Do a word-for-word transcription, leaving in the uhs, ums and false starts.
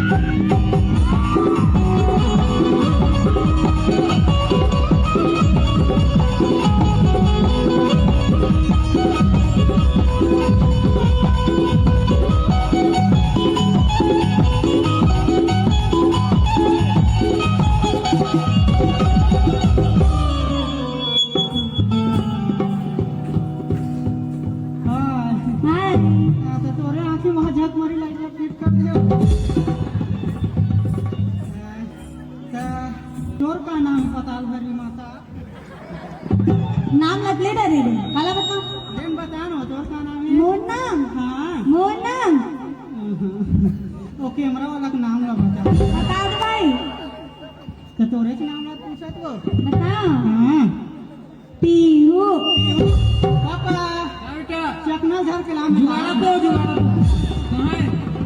हाँ। हाँ, तो तोरे आँखी में झक मारी, लाइट वाइट फिट कर दियो। हाँ, तो तोर का नाम हे, पताल भरी माता? नाम नकली डरे रे, काला बताओ? देन बता ना, तोर का नाम हे? मोर नाम? हाँ। मोर नाम? वो कैमरा वाला के नाम ला बता। बता दे भाई। तो तोरे के नाम ला पूछत वो? बता। हाँ। पीहू। पीहू। पापा। हाँ बेटा। चकना झर के नाम है। जुगाड़ा तो, जुगाड़ा तो। कहाँ है?